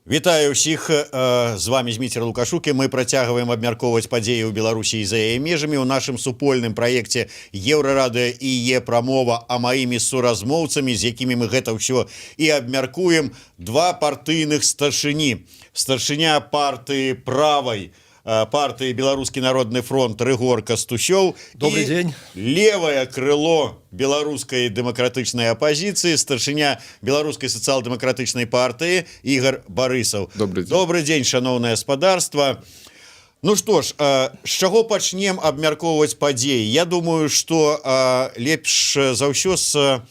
Вітаю ўсіх, з вами Зміцер Лукашук, і мы працягваем абмяркоўваць падзеі ў Беларусі і за яе межамі ў нашым супольным праекце Еўрарадыё і Е-прамова. А маімі суразмоўцамі, з якімі мы гэта ўсё і абмяркуем, два партыйных старшыні: старшыня партыі правай партыі «Беларускі народны фронт» Рыгор Кастусёў. Добрый і день. Левае крыло беларускай дэмакратычнай апазіцыі, старшыня Беларускай сацыял-дэмакратычнай партыі Ігар Барысаў. Добрый день. Добрый дзень, шаноўнае спадарства. Ну што ж, з чаго пачнем абмяркоўваць падзеі? Я думаю, что лепш за ўсё з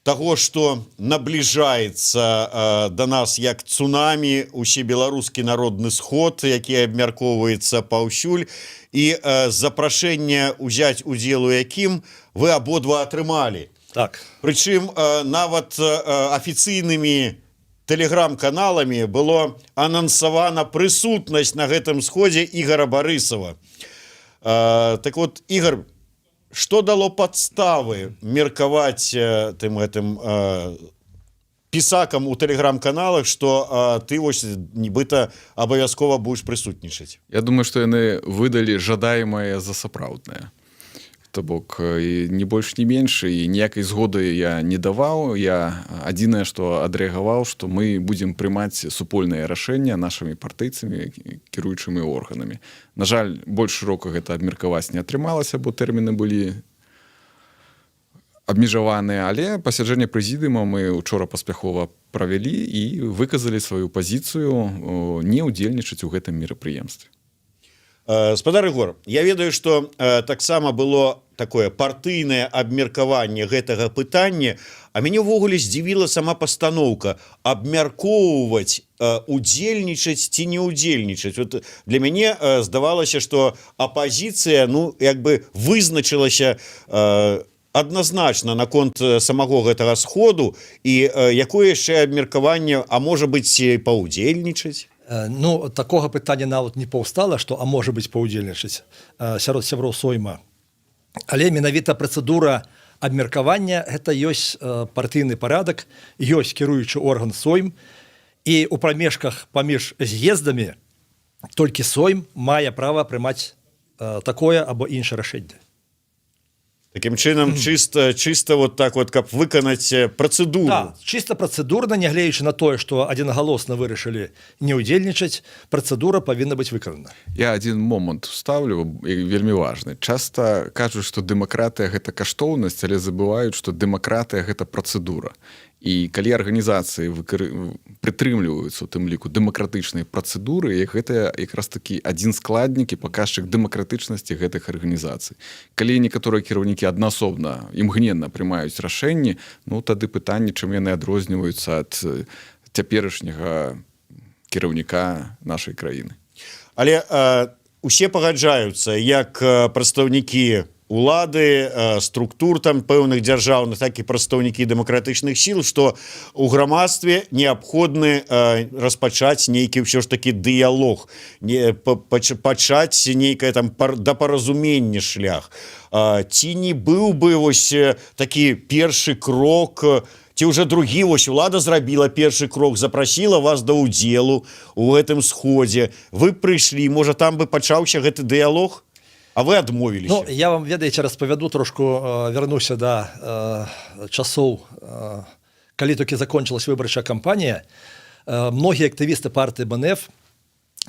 таго, что набліжаецца до нас, як цунамі, усебеларускі народны сход, які абмяркоўваецца паўсюль, і запрашэнне ўзяць удзел у якім вы абодва атрымалі. Прычым нават афіцыйнымі тэлеграм-каналамі было анансавана прысутнасць на гэтым сходзе Ігара Барысава. Так вот, Ігар, что дало падставы меркаваць тым гэтым пісакам у тэлеграм-каналах, что ты вось нібыта абавязкова будешь прысутнічаць? Я думаю, што яны выдалі жадаемае за сапраўднае. То бок і не больш, не менш, і ніякай згоды я не даваў. Я адзінае, што адрэагаваў, што мы будзем прымаць супольнае рашэнне нашымі партыйцамі, кіруючымі органамі. На жаль, больш шырока гэта абмеркаваць не атрымалася, бо тэрміны былі абмежаваныя, але пасяджэнне прэзідыума мы учора паспяхова правялі і выказалі сваю пазіцыю не ўдзельнічаць у гэтым мерапрыемстве. Спадар Рыгор, я ведаю, что таксама было такое партыйнае абмеркаванне гэтага пытання, а мяне ўвогуле здзівіла сама пастаноўка абмяркоўваць, удзельнічаць ці не удзельнічаць. Вот для мяне здавалася, что апазіцыя, ну, як бы вызначылася адназначна наконт самого гэтага сходу, і якое яшчэ абмеркаванне, а можа быць, паўдзельнічаць? Ну, такога пытання нават не паўстала, што а можа быць, паўдзельнічаць сярод сяброў сойма. Але менавіта працэдура абмеркавання — гэта ёсць партыйны парадак, ёсць кіруючы орган сойм, і у прамежках паміж з'ездамі толькі сойм мае права прымаць такое або іншае рашэнне. Такім чынам, чисто вот так вот, каб выканаць працэдуру. Да, чисто працэдурна, нягледзячы на тое, што адзінагалосна вырашылі не ўдзельнічаць, працэдура павінна быць выканана. Я один момант вставлю і вельмі важны. Часта кажуць, што дэмакратыя — гэта каштоўнасць, але забываюць, што дэмакратыя — гэта працэдура. І калі арганізацыі прытрымліваюцца у тым ліку дэмакратычнай працэдуры, як гэта якраз такі адзін складнік і паказчык дэмакратычнасці гэтых арганізацый. Калі некаторыя кіраўнікі аднаасобна, імгненна прымаюць рашэнні, ну, тады пытанне, чым яны адрозніваюцца ад цяперашняга кіраўніка нашай краіны. Але усе пагаджаюцца, як прадстаўнікі улады, структур там пэўных дзяржаўных, так і прадстаўнікі дэмакратычных сіл, что у грамадстве неабходны распачаць нейкі ўсё ж таки дыялог, не пачаць нейкае там да паразумення шлях. Ці не быў бы вось такі першы крок, ці уже другі? Вось улада зрабіла першы крок, запрасіла вас да ўдзелу у гэтым сходзе, вы прыйшлі, можа, там бы пачаўся гэты дыялог, а вы адмовіліся. Ну, я вам, ведаеце, распавяду трошку, вярнуся да часоў, калі толькі закончилась выбарчая кампанія. Многія актывісты партыі БНФ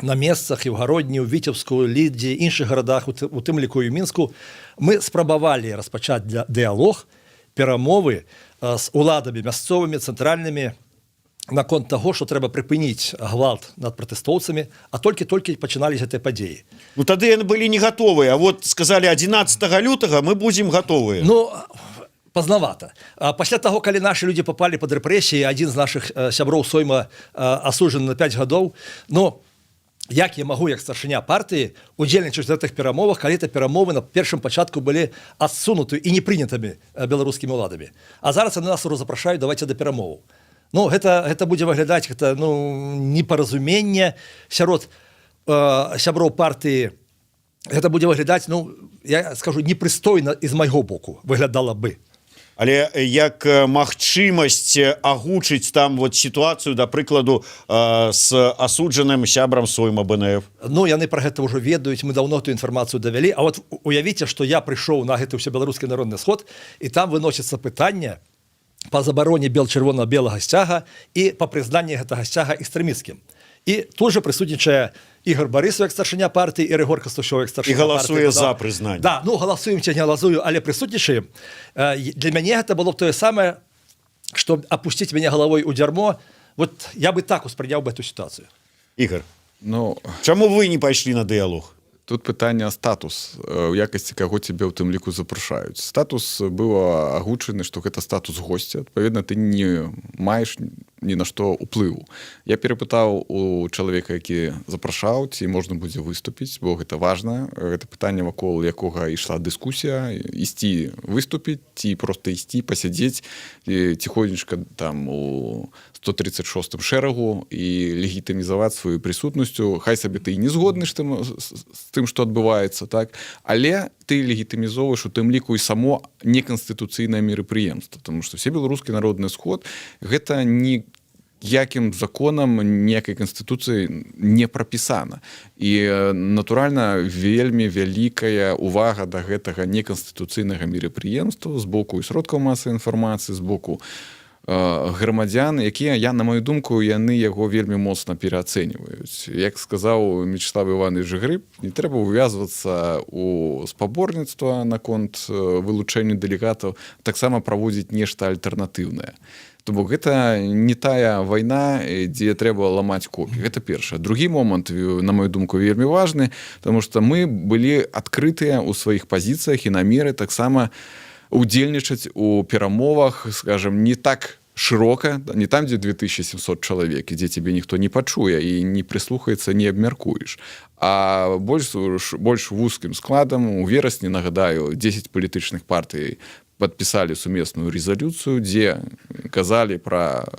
на месцах і ў Гародні, ў Віцебску, Лідзе, іншых гарадах, у тым ліку і ў Мінску, мы спрабавалі распачаць для дыялог, перамовы з уладамі мясцовымі, цэнтральнымі наконт таго, што трэба прыпыніць гвалт над пратэстоўцамі, а толькі-толькі пачынались гэтыя падзеі. Ну, тады яны былі не гатовыя, а вот сказали: 11 лютага мы будем гатовыя. Ну, пазнавата. А пасля таго, калі нашы людзі попали под рэпрэсіі, адзін з нашых сяброў сойма асуджаны на 5 гадоў, но як я магу як старшыня партыі удзельнічаць у гэтых перамовах, калі это перамовы на першым пачатку былі адсунуты і не прынятымі беларускімі ўладамі? А зараз яны нас ужо запрашаюць: «Давайте да перамоваў». Ну, гэта будзе выглядаць, гэта, ну, непаразуменне сярод сяброў партыі, гэта будзе выглядаць, ну, я скажу, непрыстойна і з майго боку выглядала бы. Але як магчымасць агучыць там вот сітуацыю, да прыкладу, с асуджаным сябрам сойма БНФ? Ну, яны пра гэта ўжо ведаюць, мы даўно ту інфармацыю давялі. А вот уявіце, што я прыйшоў на гэты ўсебеларускі народны сход, і там выносіцца пытанне па забароне бел-чырвона-белага сцяга і па прызнанні гэтага сцяга экстрэмісцкім. І тут же прысутнічае Ігор Барысаў як старшыня партыі і Рыгор Кастусёў як старшыня І галасуе партыі. за прызнанне. Да, ну, галасуем ці не галасую, але прысутнічаем. Для мяне гэта было б тое самае, што апусціць мяне галавой у дзярмо. Вот я бы так успрыняў бы эту сітуацыю. Ігор, Ну, чаму вы не пайшлі на дыялог? Тут пытанне: статус, у якасці каго цябе ў тым ліку запрашаюць. Статус быў агучаны, што гэта статус госця, адпаведна, ты не маеш ні на што уплыву. Я перапытаў у чалавека, які запрашаў, ці можна будзе выступіць, бо гэта важна, гэта пытанне, вакол якога ішла дыскусія: ісці выступіць ці просто ісці пасядзець ціхонечка там у 136 шэрагу і легітымізаваць сваю прысутнасцю. Хай сабе ты і не згодны з тым, што адбываецца, так, але ты легітымізоўваеш у тым ліку і само неканстытуцыйнае мерапрыемства, потому что Усебеларускі народны сход — гэта не якім законам, ніякай канстытуцыі не прапісана. І натуральна, вельмі вялікая увага да гэтага неканстытуцыйнага мерапрыемства з боку і сродкаў масавай інфармацыі, з боку грамадзян, якія, я на мою думку, яны яго вельмі моцна пераацэньваюць. Як сказаў Мечыслаў Іванавіч Грыб, не трэба увязвацца у спаборніцтва наконт вылучэнню дэлегатаў, таксама праводзіць нешта альтэрнатыўнае. То бок гэта не тая вайна, дзе трэба ламаць копі. Гэта першае. Другі момант, на мою думку, вельмі важны, потому что мы былі адкрытыя ў сваіх пазіцыях і намеры таксама удзельнічаць у перамовах, скажем, не так шырока, не там, дзе 2700 чалавек і дзе цябе ніхто не пачуе і не прыслухаецца, не абмяркуеш, а больш вузкім складам. У верасні, нагадаю, 10 палітычных партый падпісалі сумесную рэзалюцыю, дзе казалі пра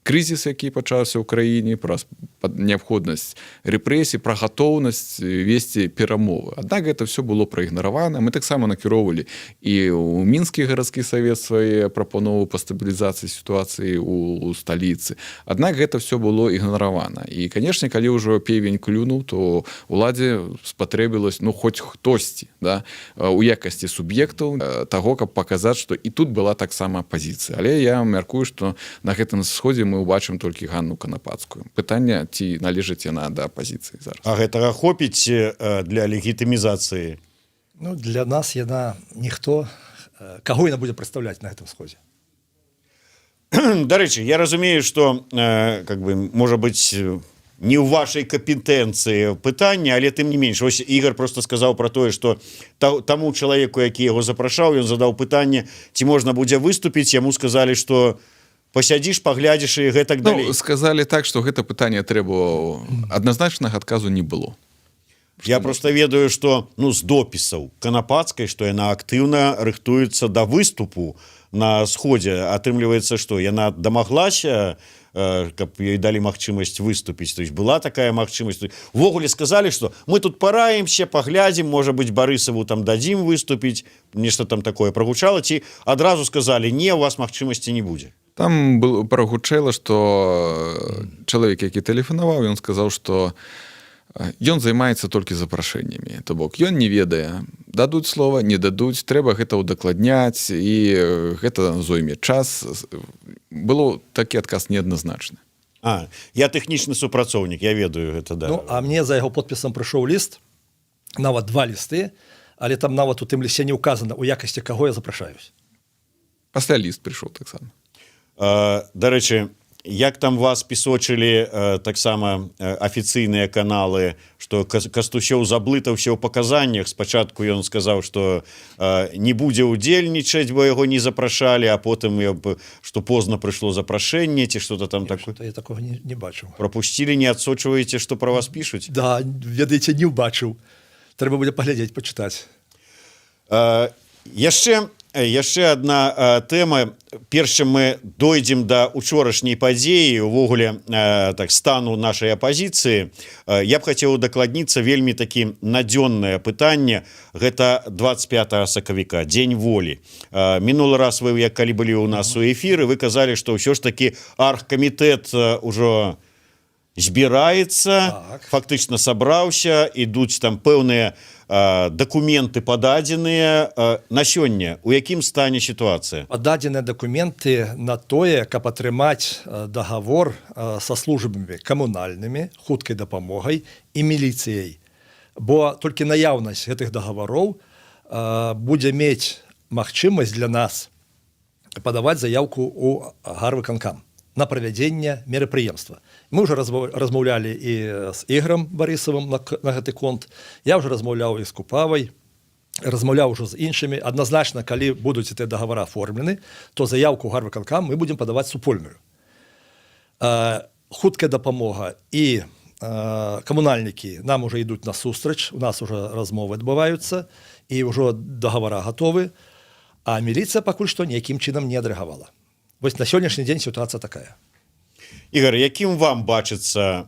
крызіс, які пачаўся ў краіне, пра неабходнасць рэпрэсій, пра гатоўнасць весці перамовы. Аднак гэта все было праігнаравана. Мы таксама накіроўвалі і ў Мінскі гарадскі савет свае прапановы па стабілізацыі сітуацыі у сталіцы. Аднак гэта все было ігнаравана. І, канешне, калі ўжо певень клюнуў, то уладзе спатрэбілась, ну, хоць хтосьці, да, у якасці суб'ектаў таго, каб паказаць, што і тут была таксама апазіцыя. Але я мяркую, што на гэтым сходзе мы ўбачым толькі Ганну Канапацкую. Пытанне, ці належыць яна да апазіцыі зараз. А гэтага хопіць для легітымізацыі? Ну, для нас яна ніхто. Каго яна будзе прадстаўляць на гэтым сходзе? Дарэчы, я разумею, что как бы, можа быть, не ў вашай кампетэнцыі пытання, але тым не менш, ось Ігор просто сказаў про тое, что таму чалавеку, які яго запрашаў, ён задаў пытанне, ці можна будзе выступіць, яму сказалі, что пасядзіш, паглядзіш і гэтак далей. Ну, сказалі так, что гэта пытанне трэба, адназначнага адказу не было. Я просто ведаю, что, ну, з допісаў Канапацкай, что яна актыўна рыхтуецца да выступу на сходзе. Атрымліваецца, что яна дамаглася, каб ёй далі магчымасць выступіць, то есть была такая магчымасць? Увогуле сказали, что мы тут параемся, паглядзім, можа быть, Барысаву там дадзім выступіць, нешта там такое прагучала, ці адразу сказали: «Не, у вас магчымасці не будзе»? Там было, прагучэла, что чалавек, які тэлефанаваў, ён сказаў, что ён займаецца толькі запрашэннямі, то бок ён не ведае, дадуць слова, не дадуць, трэба гэта ўдакладняць, і гэта зойме час. Было такі адказ неадназначны. А я тэхнічны супрацоўнік, я ведаю гэта, да. Ну, а мне за яго подпісам прыйшоў ліст, нават два лісты, але там нават у тым лісце не ўказана, у якасці каго я запрашаюсь. Пасля ліст прыйшоў таксама. Дарэчы, як там вас песочылі таксама афіцыйныя каналы, что Кастусёў заблытаўся ў паказаннях: спачатку ён сказаў, что не будзе удзельнічаць, бо яго не запрашалі, а потым что позна прыйшло запрашэнне ці что-то там такое. Я такого не бачыў. Пропусцілі, не адсочваеце, что про вас пішуць? Да, ведаеце, не ўбачыў, трэба будзе паглядзець, пачытаць. Яшчэ Яшчэ одна тэма, перш чым мы дойдзем да учорашняй падзеі, увогуле так стану нашай апазіцыі, я б хацеў удакладніцца. Вельмі такі надзённае пытанне. Гэта 25 сакавіка, Дзень Волі. Мінулы раз вы, як калі былі у нас у эфіры, вы казалі, што ўсё ж таки аргкамітэт ўжо збіраецца, фактычна сабраўся, ідуць там пэўныя дакументы пададзеныя. На сёння у якім стане сітуацыя? Пададзеныя дакументы на тое, каб атрымаць дагавор са службамі камунальнымі, хуткай дапамогай і міліцыяй, бо толькі наяўнасць гэтых дагавароў будзе мець магчымасць для нас падаваць заявку у гарвыканкам на правядзенне мерапрыемства. Мы уже размаўлялі і з Ігарам Барысавым на гэты конт, я уже размаўляў і з Купавай, размаўляў ужо з іншымі. Адназначна, калі будуць гэтыя дагавара аформлены, то заявку гарвыканкам мы будзем падаваць супольную. Хуткая дапамога і камунальнікі нам уже ідуць на сустрач, у нас уже размовы адбываюцца і ўжо дагавара гатовы, а міліцыя пакуль што ніякім чынам не адрэагавала. Вось на сённяшні дзень сітуацыя такая. Ігар, якім вам бачыцца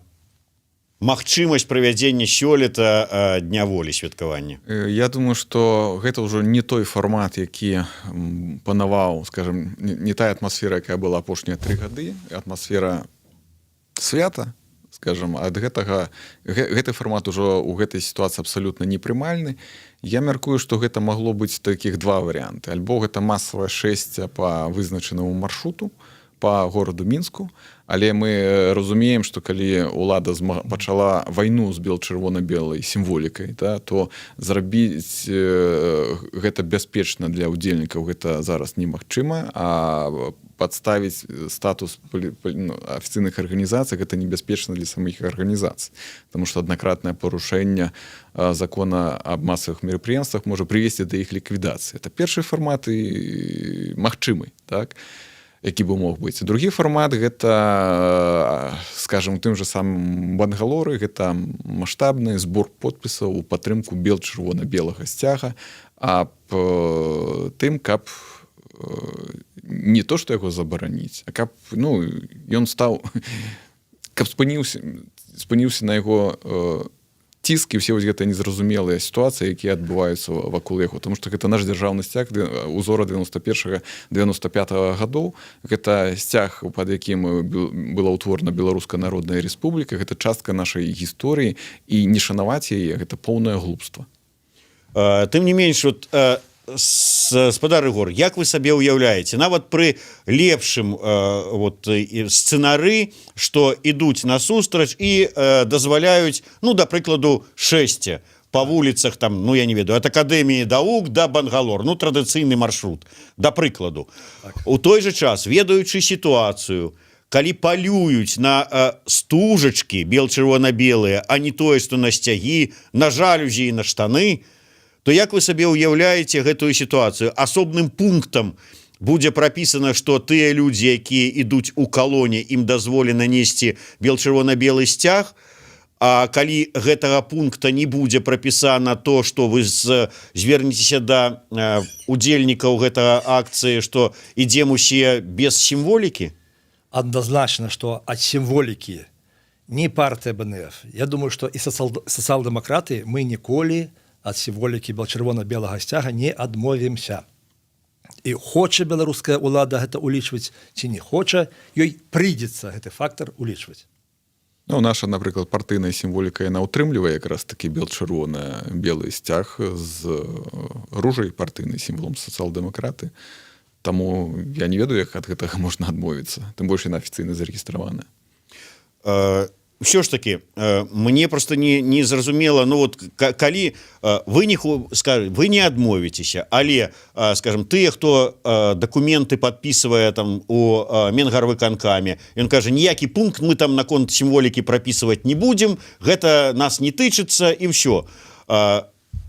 магчымасць правядзення сёлета Дня Волі, святкавання? Я думаю, что гэта ўжо не той фармат, які панаваў, скажем, не тая атмасфера, якая была апошнія 3 гады, атмасфера свята, скажем. Ад гэтага гэты фармат ужо ў гэтай сітуацыі абсалютна непрымальны. Я мяркую, что гэта магло быць такіх два варыянты: альбо гэта масавае шэсце по вызначанаму маршруту по городу Мінску, але мы разумеем, что калі улада пачала вайну з бел чырвона-белай сімволікай, да, то зрабіць гэта бяспечна для ўдзельнікаў гэта зараз немагчыма, а падставіць статус, ну, афіцыйных арганізацый гэта небяспечна для саміх арганізацый, потому что аднакратнае парушэнне закона аб масавых мерапрыемствах можа прывесці да іх ліквідацыі. Это першы фармат і магчымы, так, які бы мог быць. Другі фармат — гэта, скажем, тым же самым Бангалоры, гэта маштабны збор подпісаў у падтрымку бел чырвона-белага сцяга, аб тым, каб не то что яго забараніць, а каб, ну, ён стаў, каб спыніўся на яго ціск і все вось гэтыя незразумелыя сітуацыі, якія адбываюцца вакол яго, потому что гэта наш дзяржаўны сцяг узора 91 95 -го гадоў, гэта сцяг, под якім была ўтворана Беларуская Народная Рэспубліка, гэта частка нашай гісторыі, і не шанаваць яе — гэта поўнае глупства. Тым не менш, вот, спадар Рыгор, як вы сабе ўяўляеце, нават пры лепшым вот сцэнары, что ідуць насустрач і дазваляюць, ну, да прыкладу, шэсце по вуліцах там, ну, я не ведаю, от Акадэміі наук да Бангалор, ну, традыцыйны маршрут, да прыкладу, так. У той же час, ведаючы сітуацыю, калі палююць на стужачкі бел чырвона-белыя, а не тое что на сцягі, на жалюзі і на штаны, то як вы сабе ўяўляеце гэтую сітуацыю? Асобным пунктам будзе прапісана, что тыя людзі, якія ідуць у калоне, ім дазволена несці бел чырвона-белы сцяг, а калі гэтага пункта не будзе прапісана, то что вы звернецеся да удзельнікаў гэтага акцыі, что ідзем усе без сімволікі? Адназначна, что ад сімволікі не партыя БНФ, я думаю, что і сацыял-дэмакраты, мы ніколі ад сімволікі бел чырвона-белага сцяга не адмовімся. І хоча беларуская ўлада гэта улічваць ці не хоча, ёй прыйдзецца гэты фактар улічваць. Ну, наша, напрыклад, партыйная сімволіка, яна ўтрымлівае якраз такі бел чырвона-белы сцяг з ружай, партыйны сімвалом сацыял-дэмакраты. Таму я не ведаю, як ад гэтага можна адмовіцца, тым больш яна афіцыйна зарэгістраваная. Ўсё ж таки мне просто не зразумела, ну вот калі вы не скажем, вы не адмовіцеся, але, скажем, тыя, хто дакументы подписывае там у Менгарвыканкаме, ён кажа: «Ніякі пункт мы там наконт сімволікі прапісваць не будем, гэта нас не тычыцца», і ўсё.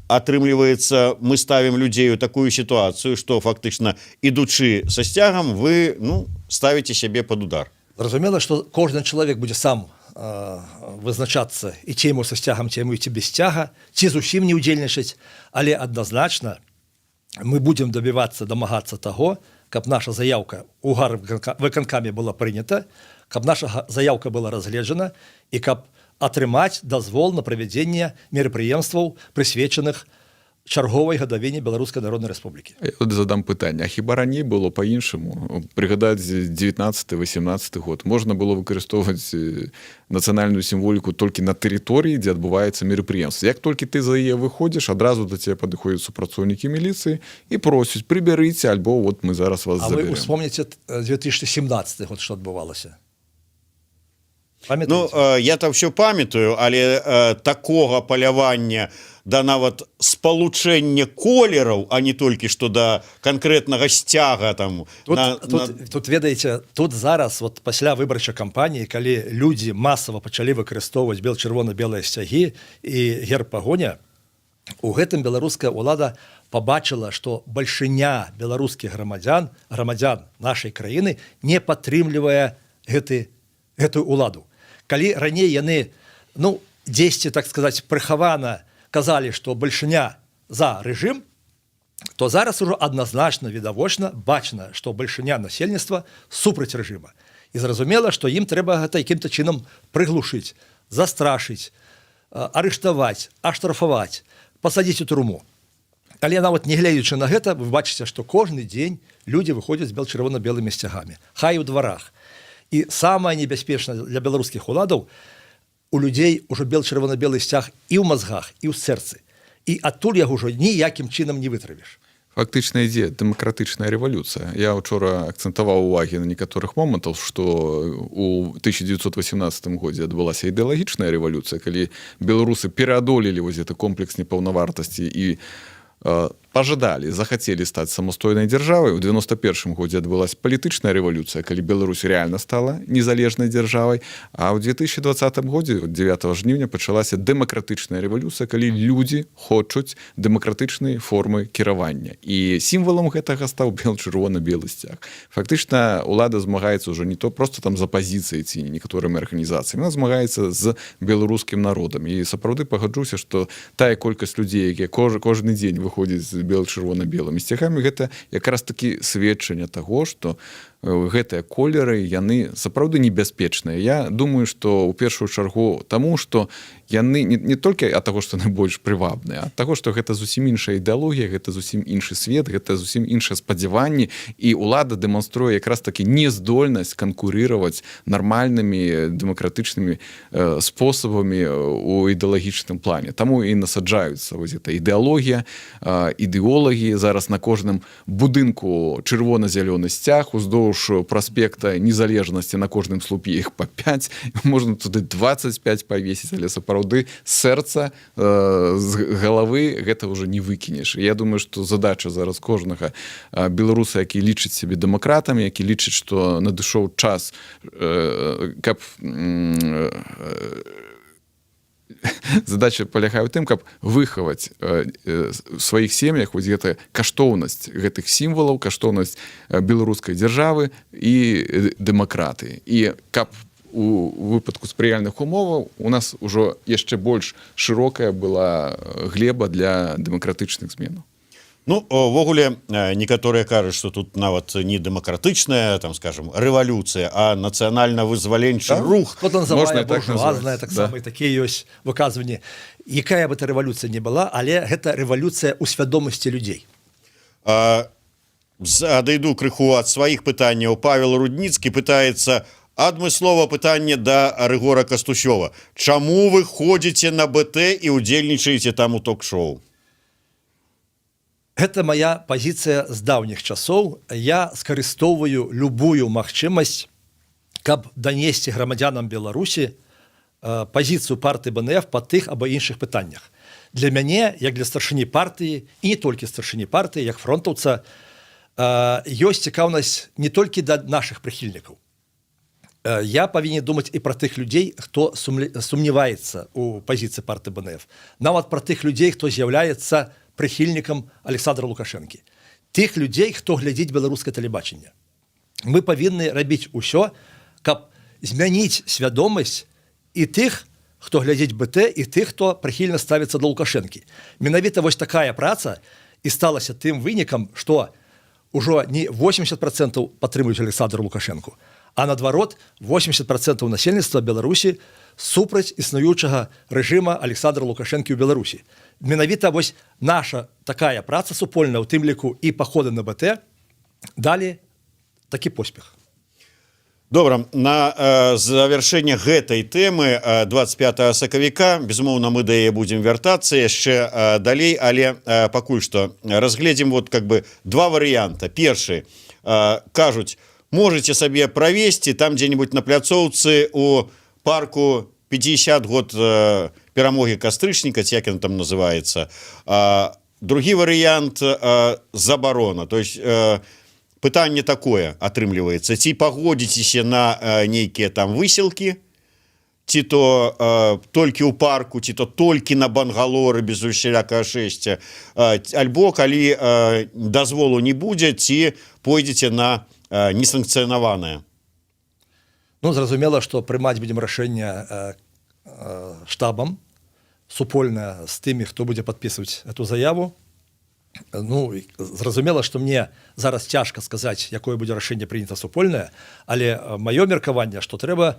Атрымліваецца, мы ставім людзей у такую сітуацыю, что фактычна, ідучы са сцягам, вы, ну, ставіце сябе под удар. Зразумела, что кожны чалавек будзе сам вызначацца, і ці яму са сцягам, ці яму ці без сцяга, ці зусім не ўдзельнічаць, але адназначна Мы будем добиваться, дамагацца таго, каб наша заявка у гарвыканкаме была прынята, каб наша заявка была разгледжана і каб атрымаць дазвол на правядзенне мерапрыемстваў, прысвечаных чарговай гадавіне Беларускай Народнай Рэспублікі. Я вот задам пытанне: а хіба раней было по-іншаму? Прыгадаць 19, 18 год, можна было выкарыстоўваць нацыянальную сімволіку толькі на тэрыторыі, дзе адбываецца мерапрыемства. Як толькі ты за яе выходзіш, адразу да цябе падыходзяць супрацоўнікі міліцыі і просяць: «Прыбярыце, альбо вот мы зараз вас А вы заберем». Успомніце 2017 год, что адбывалася. Ну, я там все памятаю, але такога палявання да нават спалучэння колераў, а не толькі што да канкрэтнага сцяга там. Тут, тут, ведаеце, тут зараз вот пасля выбарчай кампаніі, калі людзі масава пачалі выкарыстоўваць бел чырвона-белыя сцягі і герб Пагоня, у гэтым беларуская ўлада пабачыла, што бальшыня беларускіх грамадзян, грамадзян нашай краіны не падтрымлівае гэтую уладу. Калі раней яны, ну, дзесьці, так сказать, прыхавана казалі, што бальшыня за рэжым, то зараз ужо адназначна, відавочна бачна, што бальшыня насельніцтва супраць рэжыма. І зразумела, што ім трэба гэта якім-то чынам прыглушыць, застрашыць, арыштаваць, аштрафаваць, пасадзіць у турму. Але нават не гледзячы на гэта, вы бачыце, што кожны дзень людзі выходзяць з бел чырвона-белымі сцягамі, хай у дварах. І самае небяспечнае для беларускіх уладаў: у людзей ужо бел чырвона-белы сцяг і ў мазгах, і ў сэрцы, і адтуль яго ўжо ніякім чынам не вытравіш. Фактычна ідзе дэмакратычная рэвалюцыя. Я учора акцэнтаваў увагі на некаторых момантаў, што у 1918 годзе адбылася ідэалагічная рэвалюцыя, калі беларусы пераадолелі вось гэты комплекс непаўнавартасці і пажадалі, захацелі стаць самастойнай дзяржавай. У 91 годзе адбылась палітычная рэвалюцыя, калі Беларусь реально стала незалежнай дзяржавай. А ў 2020 годзе, 9 жніўня, пачалася дэмакратычная рэвалюцыя, калі людзі хочуць дэмакратычнай формы кіравання, і сімвалам гэтага стаў бел чырвона-белы сцяг. Фактычна улада змагаецца ўжо не то просто там з апазіцыяй ці некаторымі арганізацыямі, она змагаецца з беларускім народам. І сапраўды пагаджуся, што тая колькасць людзей, якія кожны дзень выходзіць з бел чырвона-белымі сцягамі, гэта якраз такі сведчанне таго, што гэтыя колеры, яны сапраўды небяспечныя. Я думаю, што ў першую чаргу таму, што яны не толькі ад таго, што найбольш прывабныя, ад таго, што гэта зусім іншая ідэалогія, гэта зусім іншы свет, гэта зусім іншае спадзяванні, і улада дэманструе якраз такі нездольнасць канкурыраваць нармальнымі дэмакратычнымі спосабамі у ідэалагічным плане. Таму і насаджаюцца вось эта ідэалогія, ідэолагі. Зараз на кожным будынку чырвона-зялёны сцяг уздоўж праспекта Незалежнасці, на кожным слупе іх па 5, можна туды 25 павесіць, але сапраўды сэрца, з галавы гэта ўжо не выкінеш. Я думаю, што задача зараз кожнага беларуса, які лічыць сябе дэмакратам, які лічыць, што надышоў час, каб задача палягае ў тым, каб выхаваць в сваіх сем'ях вось гэта каштоўнасць гэтых сімвалаў, каштоўнасць беларускай дзяржавы і дэмакраты, і каб у выпадку спрыяльных умоваў у нас ужо яшчэ больш шырокая была глеба для дэмакратычных зменаў. Ну, увогуле некаторыя кажуць, что тут нават не дэмакратычная там, скажем, рэвалюцыя, а нацыянальна-вызваленчы рух. Вот он Можна і так буржуазная назваць, таксама, да. і такія ёсць выказванні. Якая бы эта рэвалюцыя не была, але гэта рэвалюцыя ў свядомасці людзей. Адыйду крыху ад сваіх пытанняў. Павел Рудніцкі пытаецца адмыслова, пытанне да Рыгора Кастусёва: чаму вы ходзіце на БТ і удзельнічаеце там у ток-шоу? Гэта моя пазіцыя з даўніх часоў. Я скарыстоўваю любую магчымасць, каб данесці грамадзянам Беларусі пазіцыю партыі БНФ па тых або іншых пытаннях. Для мяне, як для старшыні партыі, і не толькі старшыні партыі, як фронтаўца, ёсць цікаўнасць не толькі да нашых прыхільнікаў. Я павінен думаць і пра тых людзей, хто сумневаецца у пазіцыі партыі БНФ, нават пра тых людзей, хто з'яўляецца прыхільнікам Александра Лукашэнкі, тых людзей, хто глядзіць беларускае тэлебачанне. Мы павінны рабіць усё, каб змяніць свядомасць і тых, хто глядзіць БТ, і тых, хто прыхільна ставіцца да Лукашэнкі. Менавіта вось такая праца і І сталася тым вынікам, што ўжо не 80% падтрымуюць Александра Лукашенко, а наадварот, 80% насельніцтва Беларусі супраць існуючага рэжыма Александра Лукашэнкі ў Беларусі. Менавіта вось наша такая праца супольная, у тым ліку і паходы на БТ, далі такі поспех. Добра, на завяршэнне гэтай тэмы 25 сакавіка, безумоўна, мы да яе будзем вяртацца яшчэ далей, але пакуль што разгледзім вот как бы два варыянта. Першы: кажуць, можете сабе правесці там где-нибудь на пляцоўцы у парку 50 год перамогі кастрычніка, ці як ён там называется. Другі варыянт — забарона. То есть пытанне такое атрымліваецца: ці пагодзіцеся на нейкія там высілкі, ці то толькі ў парку, ці то толькі на Бангалоры без усялякага шэсця, альбо калі дазволу не будзе, ці пойдзеце на несанкцыянаванае? Ну, зразумела, што прымаць будзем рашэнне штабам супольна з тымі, хто будзе падпісваць эту заяву. Ну, і зразумела, што мне зараз цяжка сказаць, якое будзе рашэнне прынята супольнае, але маё меркаванне, што трэба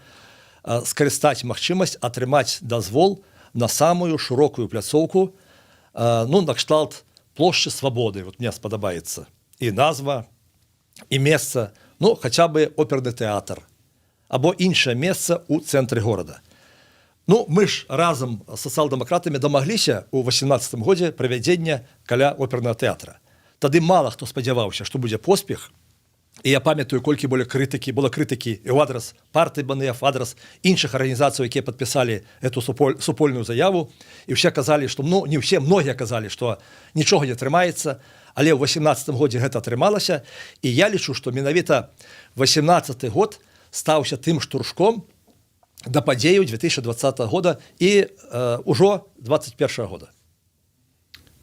скарыстаць магчымасць атрымаць дазвол на самую шырокую пляцоўку, ну, накшталт плошчы Свабоды. Вот мне спадабаецца і назва, і месца, ну, хаця бы оперны тэатр або іншае месца ў цэнтры горада. Ну, мы ж разам з сацыял-дэмакратамі дамагліся ў 18 годзе правядзення каля опернага тэатра. Тады мала хто спадзяваўся, што будзе поспех. І я памятаю, колькі болей крытыкі было, крытыкі і ў адрас партыі БНФ, адрас іншых арганізацый, якія падпісалі эту супольную заяву, і все казалі, што, ну, не ўсе, многія казалі, што нічога не атрымаецца, але ў 18 годзе гэта атрымалася. І я лічу, што менавіта 18 год стаўся тым штуршком да падзеяў 2020 года і ўжо 21 года.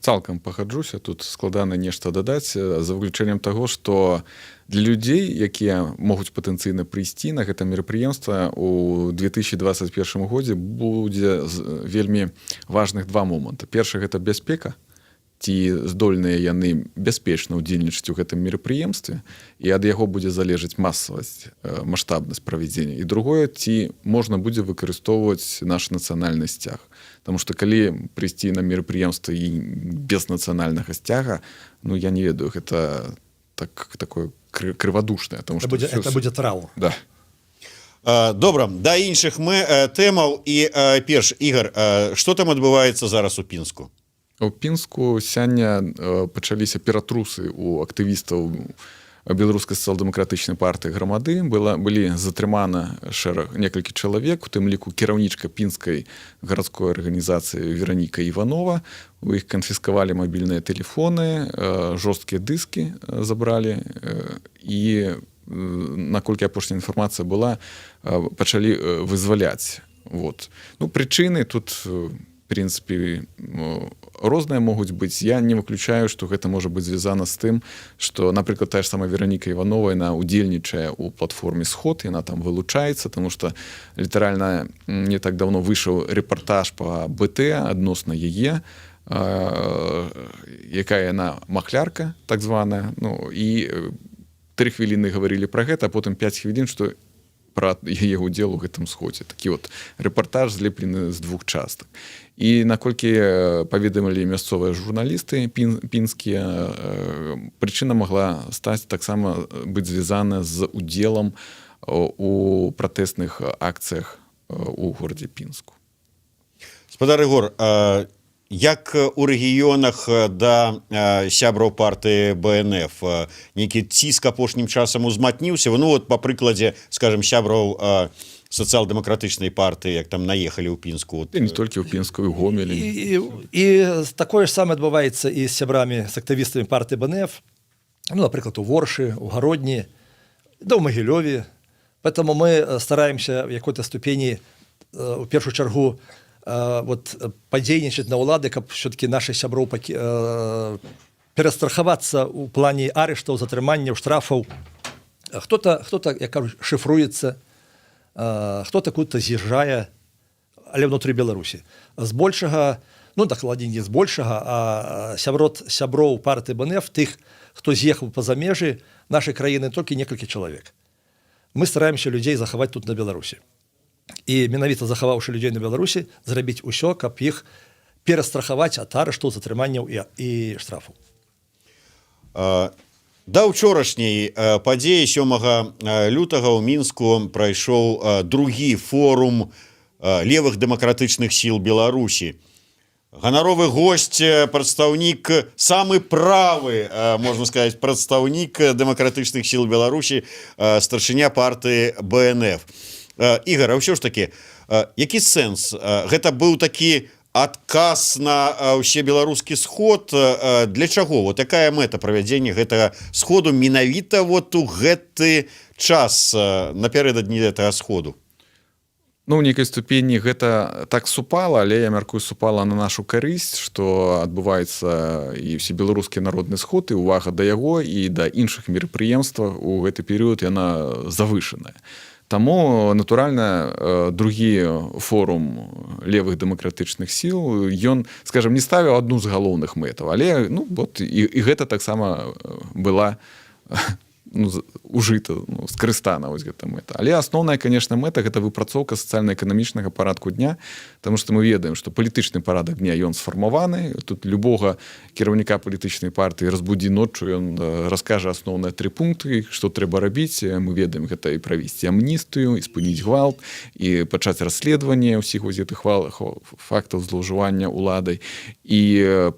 Цалкам пагаджуся, тут складана нешта дадаць, за выключэннем таго, што для людзей, якія могуць патэнцыйна прыйсці на гэта мерапрыемства, у 2021 годзе будзе вельмі важных два моманта. Першы — гэта бяспека, ці здольныя яны бяспечна ўдзельнічаць у гэтым мерапрыемстве, і ад яго будзе залежаць масавасць, маштабнасць правядзення. І другое — ці можна будзе выкарыстоўваць наш нацыянальны сцяг. Таму что калі прыйсці на мерапрыемства і без нацыянальнага сцяга, ну, я не ведаю, гэта такое крывадушнае, потому Это что будзе, всё это будзе траур. Да. Добра, да іншых мы тэмаў. І перш, Ігор, что там адбываецца зараз у Пінску? У Пінску сёння пачаліся ператрусы у актывістаў Беларускай сацыял-дэмакратычнай партыі Грамады. Былі затрымана шэраг, некалькі чалавек, у тым ліку кіраўнічка пінскай гарадской арганізацыі Вераніка Іванова. У іх канфіскавалі мабільныя тэлефоны, жорсткія дыскі забралі, і наколькі апошняя інфармацыя была, пачалі вызваляць. Вот. Ну, прычыны тут, принципе, розныя могуць быць. Я не выключаю, что гэта можа быць звязана з тым, что, напрыклад, тая ж самая Вераніка Іванова, яна удзельнічае у платформе «Сход», яна там вылучаецца, тому что літаральна не так давно выйшаў рэпартаж по БТ адносна яе, якая яна махлярка так званая. Ну і 3 хвіліны гаварылі пра гэта, а потым 5 хвілін, что пра яе удзел у гэтым сходзе. Такі вот рэпартаж, злеплены з двух частак. І наколькі паведамілі мясцовыя журналісты пінскія, прычына могла стаць таксама быць звязана з удзелам у пратэсных акцыях у горадзе Пінску. Спадар Ігор, як у рэгіёнах да сябраў партыі БНФ? Нейкі ціск апошнім часам узмацніўся? Ну вот по прыкладзе, скажем, сябраў сацыял-дэмакратычнай партыі, як там наехалі ў Пінску, вот. І не толькі ў Пінску, і Гомелі. І такое ж самае адбываецца і з сябрамі, з актывістамі партыі БНФ, ну, напрыклад, у Воршы, у Гародні, да ў Магілёве. Поэтому мы стараемся в якой-то ступені у першую чаргу вот падзейнічаць на ўлады, каб все-таки наших сяброў перастрахавацца ў плане арыштаў, затрыманняў, штрафаў. Кто-то, як кажуць, шыфруецца, кто-то куда-то з'язджае, але внутри Беларусі. Збольшага ну, дакладней, не збольшага, а сярод сяброў партыі БНФ, тых, хто з'ехаў па-за межы нашай краіны, толькі некалькі чалавек. Мы стараемся людзей захаваць тут, на Беларусі, і менавіта захаваўшы людзей на Беларусі, зрабіць усё, каб іх перастрахаваць ад арышту, затрыманняў і штрафу. Да ўчорашняй падзеі, 7 лютага ў Мінску прайшоў другі форум левых дэмакратычных сіл Беларусі. Ганаровы госць, прадстаўнік, самы правы, можна сказать, прадстаўнік дэмакратычных сіл Беларусі, старшыня партыі БНФ. Ігар, а ўсё ж таки які сэнс? Гэта быў такі адказ на ўсебеларускі сход? Для чаго, вот такая мэта правядзення гэтага сходу менавіта вот у гэты час, напярэдадні гэтага сходу? Ну, у нейкай ступені гэта так супала, але я мяркую, супала на нашу карысць, што адбываецца і Усебеларускі народны сход, і увага да яго і да іншых мерапрыемстваў у гэты перыяд яна завышаная. Таму, натуральна, другі форум левых дэмакратычных сіл, ён, скажем, не ставіў адну з галоўных мэтаў, але, ну, вот і гэта таксама была, ну, ужыта, ну, скарыстана вось гэта мэта. Але асноўная, конечно, мэта — гэта выпрацоўка сацыяльна-эканамічнага парадку дня, потому что мы ведаем, что палітычны парадак дня, ён сфармаваны. Тут любога кіраўніка палітычнай партыі разбудзі ноччу, ён раскажа асноўныя тры пункты, што трэба рабіць. Мы ведаем, гэта і правесці амністыю, і спыніць гвалт, і пачаць расследаванне ўсіх вось гэтых фактаў злоўжывання уладай, і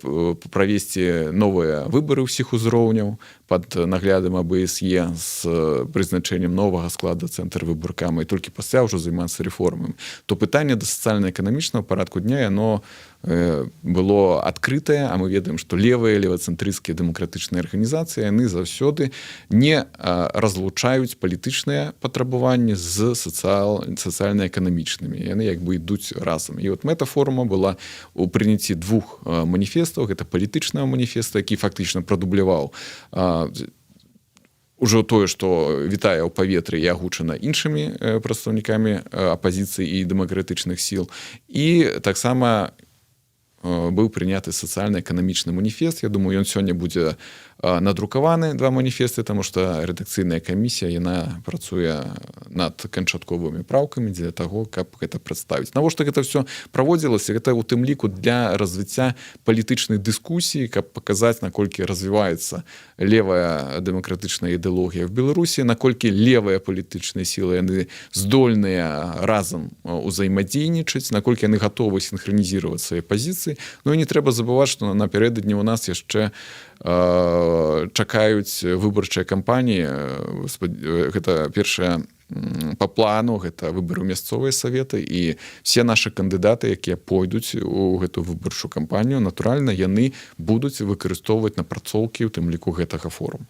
правесці новыя выбары ўсіх узроўняў под наглядам АБСЕ з прызначэннем новага склада Цэнтрвыбаркама, і толькі пасля ўжо займацца рэформамі. То пытанне да сацыяльна-эканамічнага парадку дня, яно было адкрытае. А мы ведаем, што левыя, левацэнтрысцкія дэмакратычныя арганізацыі, яны заўсёды не разлучаюць палітычныя патрабаванні з сацыяльна-эканамічнымі, яны як бы ідуць разам. І вот мэта форума была у прыняцці двух маніфестаў. Гэта палітычнага маніфеста, які фактычна прадубляваў ўжо тое, што вітае ў паветры і агучана іншымі прадстаўнікамі апазіцыі і дэмакратычных сіл, і таксама быў прыняты сацыяльна-эканамічны маніфест. Я думаю, ён сёння будзе надрукаваны, два маніфесты, таму што рэдакцыйная камісія, яна працуе над канчатковымі праўкамі дзеля таго, каб гэта прадставіць. Навошта гэта все праводзілася? Гэта у тым ліку для развіцця палітычнай дыскусіі, каб паказаць, наколькі развіваецца левая дэмакратычная ідэалогія в Беларусі, наколькі левыя палітычныя сілы, яны здольныя разам узаемадзейнічаць, наколькі яны гатовы синхронизировать свае пазіцыі. Ну і не трэба забываць, што напярэдадні у нас яшчэ чакаюць выбарчыя кампаніі. Гэта першая по плану, гэта выбары ў мясцовыя саветы, і все нашы кандыдаты, якія пойдуць у гэту выбарчую кампанію, натуральна, яны будуць выкарыстоўваць напрацоўкі, у тым ліку гэтага форуму.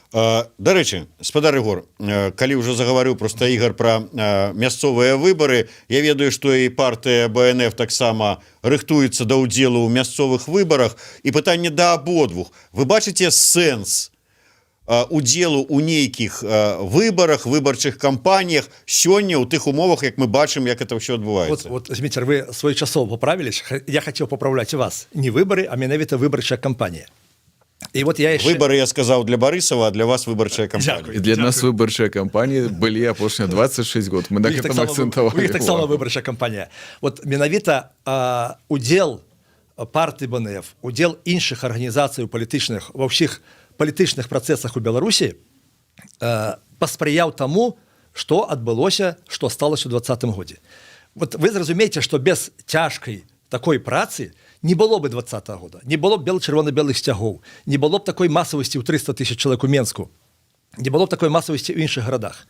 Дарэчы, спадар Ігор, калі ўжо загаварыў просто Ігар пра мясцовыя выбары, я ведаю, што і партыя БНФ таксама рыхтуецца да ўдзелу ў мясцовых выбарах, і пытанне да абодвух: вы бачыце сэнс удзелу ў нейкіх выбарах, выбарчых кампаніях сёння ў тых умовах, як мы бачым, як это ўсё адбываецца? Вот, Зміцер, вы своечасова поправились. Я хотел поправлять вас. Не выборы, а менавіта выбарчая кампанія. І вот я яшчэ Выбары я сказаў для Барысава, а для вас выбарчая кампанія. Дзякую. І для нас выбарчая кампанія былі апошнія 26 год, мы на У іх гэтым таксама акцэнтавалі у іх таксама увагу. выбарчая кампанія. Вот менавіта удзел партыі БНФ, удзел іншых арганізацый палітычных ва ўсіх палітычных працэсах у Беларусі паспрыяў таму, што адбылося, што сталася ў 20-м годзе. Вот вы зразумееце, што без цяжкай такой працы не было бы 20-го года, не было б бел-чырвона-белых сцягоў, не было б такой масавасці ў 300 тысяч чалавек у Менску, не было б такой масавасці ў іншых гарадах.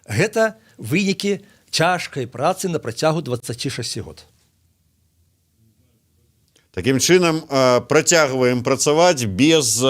Гэта вынікі цяжкай працы на працягу 26 год. Такім чынам, працягваем працаваць без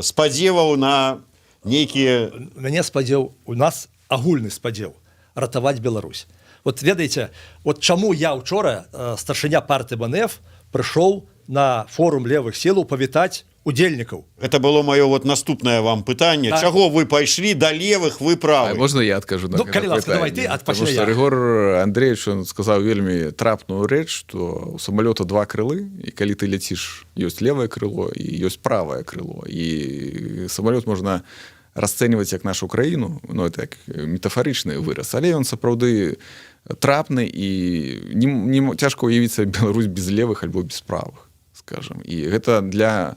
спадзеваў на нейкія Мяне спадзеў, у нас агульны спадзеў — ратаваць Беларусь. Вот ведаеце, вот чаму я учора, старшыня партыі БНФ, прыйшоў на форум левых сілаў павітаць. Удзельнікаў. Это было маё вот наступнае вам пытанне. Так. Чаго вы пайшлі да левых, вы А правы? можна я адкажу на Ну, гэта калі ласка, пытанне? давай ты, а Таму пасля што я. Рыгор Андреевич, он сказаў вельмі трапную рэч, што у самалёта два крылы, і калі ты ляціш, ёсць левае крыло і ёсць правае крыло, і самалёт можна расцэньваць як нашу краіну. Ну, это як метафарычны выраз, але ён сапраўды трапны, і не цяжка уявіць сабе Беларусь без левых альбо без правых, скажем. І гэта для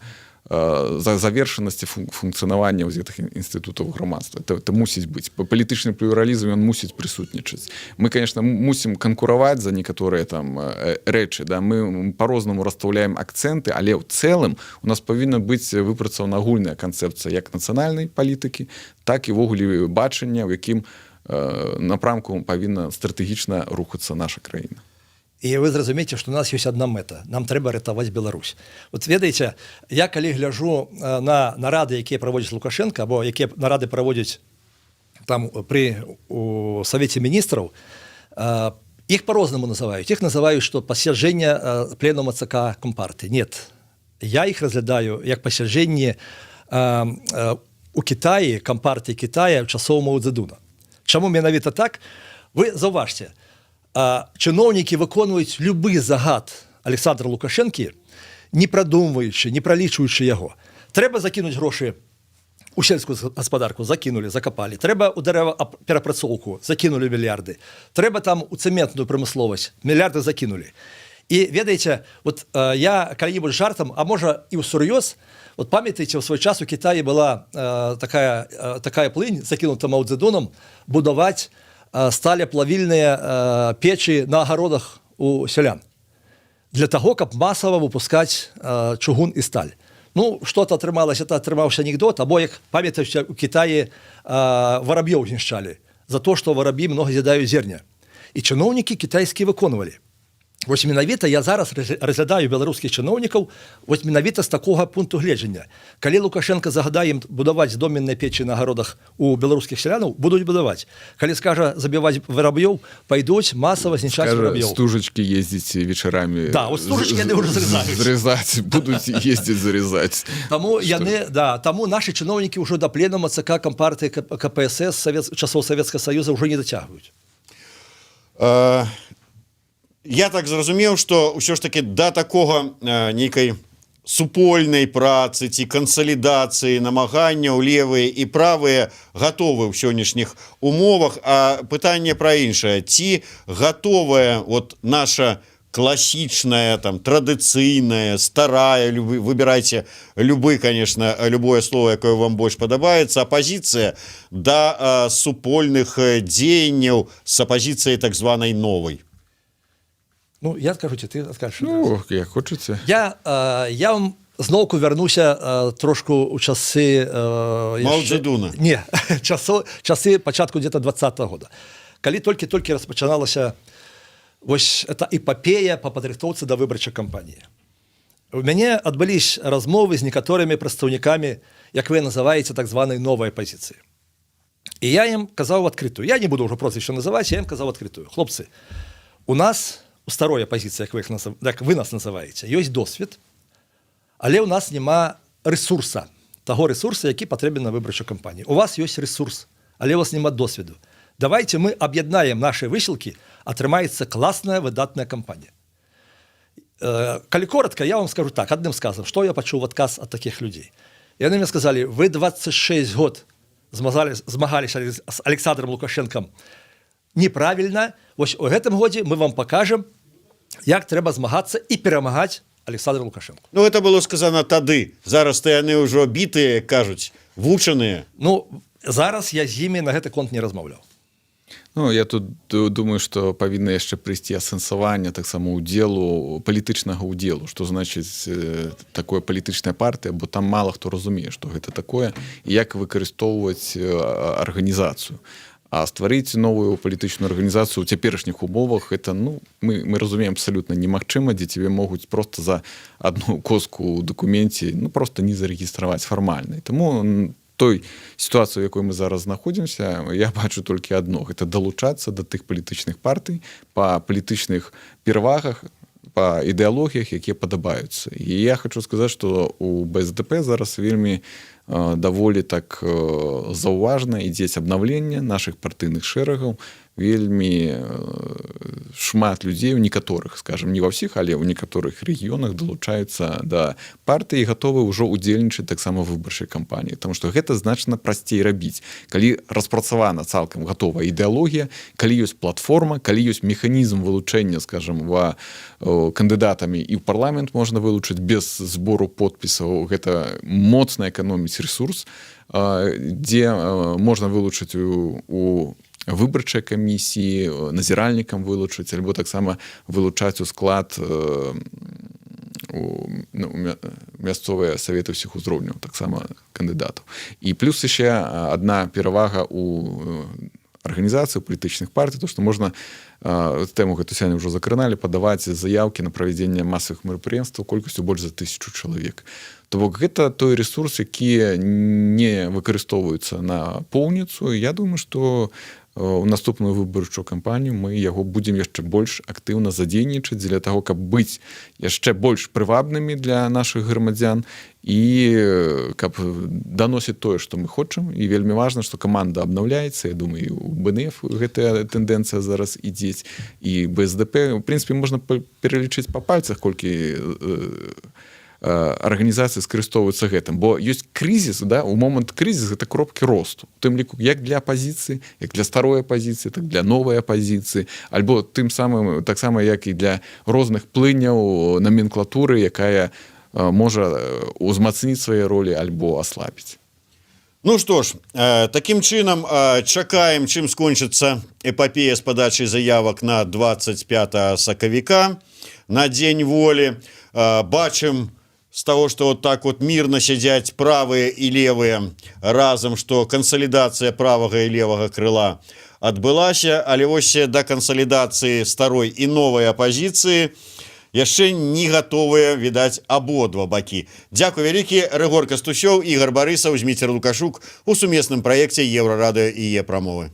за завершанасці функцыянавання вось гэтых інстытутаў грамадства это мусіць быць. Палітычны плюралізм, ён мусіць прысутнічаць. Мы, конечно, мусім канкураваць за некаторыя там рэчы, да, мы по-рознаму расстаўляем акцэнты, але ў цэлым у нас павінна быць выпрацавана агульная канцэпцыя як нацыянальнай палітыкі, так і ўвогуле бачання, у якім напрамку павінна стратэгічна рухацца наша краіна. І вы зразумееце, што у нас ёсць одна мэта: нам трэба ратаваць Беларусь. Вот ведаеце, я калі гляжу на нарады, якія праводзіць Лукашенко або якія нарады праводзіць там пры у савеце міністраў, іх по-рознаму называюць. Іх называюць, што пасяджэнне пленума ЦК Компартыі. Нет, я іх разглядаю як пасяджэнне у Кітаі Кампартыі Китая часоў Мао Цзэдуна. Чаму менавіта так? Вы заўважце, чыноўнікі выконваюць любы загад Александра Лукашэнкі, не прадумваючы, не пралічваючы яго. Трэба закінуць грошы у сельскую гаспадарку — закінулі, закапалі. Трэба у дрэва перапрацоўку — закінулі мільярды. Трэба там у цэментную прамысловасць — мільярды закінулі. І ведаеце, вот я калі-нибудь жартам, а можа, і ўсур'ёз, вот памятаеце, у свой час у Китаі была такая плынь, закінута Мао Цзэдунам, будаваць сталеплавільныя печы на агародах у сялян для того, каб масава выпускаць чугун і сталь. Ну, что-то атрымалася, это атрымаўся анекдот. Або, як памятаеце, у Китаі вараб'ёў знішчалі за то, что вараб'і много з'ядаюць зерня. І чыноўнікі кітайскія выконвалі. Вось менавіта я зараз разглядаю беларускіх чыноўнікаў вось менавіта з такога пункту гледжання. Калі Лукашенко загадае ім будаваць доменныя печы на агародах у беларускіх сялянаў, будуць будаваць. Калі скажа забіваць вараб'ёў, пайдуць масава знішчаць Скажа, вараб'ёў. Стужачкі ездзіць вечарамі. Да, вот стужачкі яны ўжо зрезаюць. Зрезаць будуць, ездзіць зарезаць. Таму яны, да, таму наши чыноўнікі ўжо да пленума ЦК Кампартыі КПСС часоў Савецкага Саюза ўжо не дацягваюць. Я так зразумеў, что ўсё ж таки да такога нейкай супольнай працы ці кансалідацыі намаганняў левыя і правыя гатовы ў сённяшніх умовах. А пытанне пра іншае: ці гатовая вот наша класічная, там, традыцыйная, старая, любы, выбирайте любы, конечно, любое слово, якое вам больш падабаецца, апозіцыя да супольных дзеянняў с апозіцыяй так званай новай? Ну, я скажу ці ты скажешь? Ну, як хочаце. Я вам зноўку вярнуся трошку ў часы Мао Цзэдуна. Не, часы пачатку где-то 20-го года, калі толькі-толькі распачыналася вось эта эпапея па падрыхтоўцы да выбарчай кампаніі. У мяне адбылись размовы з некаторымі прадстаўнікамі, як вы называеце, так званай новай апазіцыі. І я ім казаў в адкрытую, я не буду ўжо прозвішча называць, я ім казаў адкрытую: «Хлопцы, у нас, у старой апазіцыі, як вы нас называеце, ёсць досвед, але ў нас няма ресурса, таго ресурса, які патрэбен на выбарчую кампанію. У вас ёсць ресурс, але у вас няма досведу. Давайте мы аб'яднаем наши высілкі, атрымаецца класная, выдатная кампанія». Калі коротко, я вам скажу так, адным сказам, что я пачуў в адказ ад такіх людзей. Яны мне сказали: «Вы 26 год змагаліся з Александром Лукашенком неправильно. Вось у гэтым годзе мы вам покажем, як трэба змагацца і перамагаць Александра Лукашенко». Ну, это было сказано тады. Зараз то яны ўжо бітыя, кажуць, вучаныя. Ну, зараз я з імі на гэты конт не размаўляў. Ну, я тут думаю, што павінна яшчэ прыйсці асэнсаванне таксама удзелу, палітычнага удзелу, што значыць такое палітычная партыя, бо там мала хто разумее, што гэта такое і як выкарыстоўваць арганізацыю. А стварыць новую палітычную арганізацыю ў цяперашніх умовах — это, ну, мы разумеем, абсалютна немагчыма, дзе цябе могуць просто за одну коску ў дакуменце, ну, просто не зарэгістраваць фармальна. І таму той сітуацыю, у якой мы зараз знаходзімся, я бачу толькі адно: гэта далучацца да тых палітычных партый па палітычных перавагах. Па ідэалогіях, якія падабаюцца. І я хочу сказаць, что у БСДП зараз вельмі даволі так заўважна ідзець абнаўленне наших партыйных шэрагаў. Вельмі шмат людзей у некаторых, скажем, не ва ўсіх, але ў некаторых рэгіёнах далучаюцца да партыі, гатовы ўжо удзельнічаць таксама выбарчай кампаніі, потому что гэта значна прасцей рабіць, калі распрацавана цалкам гатовая ідэалогія, калі ёсць платформа, калі ёсць механізм вылучэння, скажем, ва кандыдатамі, і ў парламент можна вылучыць без збору подпісаў. Гэта моцна эканоміць ресурс, дзе можна вылучыць у выбарчай камісіі, назіральнікам вылучыць альбо таксама вылучаць у склад у, ну, мясцовыя саветы ўсіх узроўняў таксама кандыдатаў. І плюс яшчэ одна перавага у арганізацыю палітычных партый, то, что можна, тэму гэту сёння ўжо закраналі, падаваць заявкі на правядзенне масавых мерапрыемстваў колькасцю больш за 1000 чалавек. То бок гэта той ресурс, які не выкарыстоўваюцца на поўніцу. Я думаю, что у наступную выбарчую кампанію мы яго будзем яшчэ больш актыўна задзейнічаць дзеля таго, каб быць яшчэ больш прывабнымі для нашых грамадзян і каб даносіць тое, што мы хочам. І вельмі важна, што каманда абнаўляецца. Я думаю, у БНФ гэтая тэндэнцыя зараз ідзець, і БСДП. У прынцыпе, можна пералічыць па пальцах, колькі арганізацыі скарыстоўваюцца гэтым, бо ёсць крызіс, да, у момант крызіс гэта кропкі росту, тым ліку як для апазіцыі, як для старой апазіцыі, так для новай апазіцыі, альбо тым самым таксама як і для розных плыняў наменклатуры, якая можа узмацніць свае ролі альбо аслабіць. Ну что ж, таким чынам, чакаем, чым скончыцца эпапея з падачай заявак на 25 сакавіка, на Дзень Волі. Бачым с того, что вот так вот мирно сядзяць правыя і левыя разам, что кансалідацыя правага і левага крыла адбылася, але вось да кансалідацыі старой і новай апазіцыі яшчэ не гатовыя, відаць, абодва бакі. Дзякуй вялікі. Рыгор Кастусёў, Ігар Барысаў, Зміцер Лукашук у сумесным праекце Еўрарадыё і Е-Прамовы.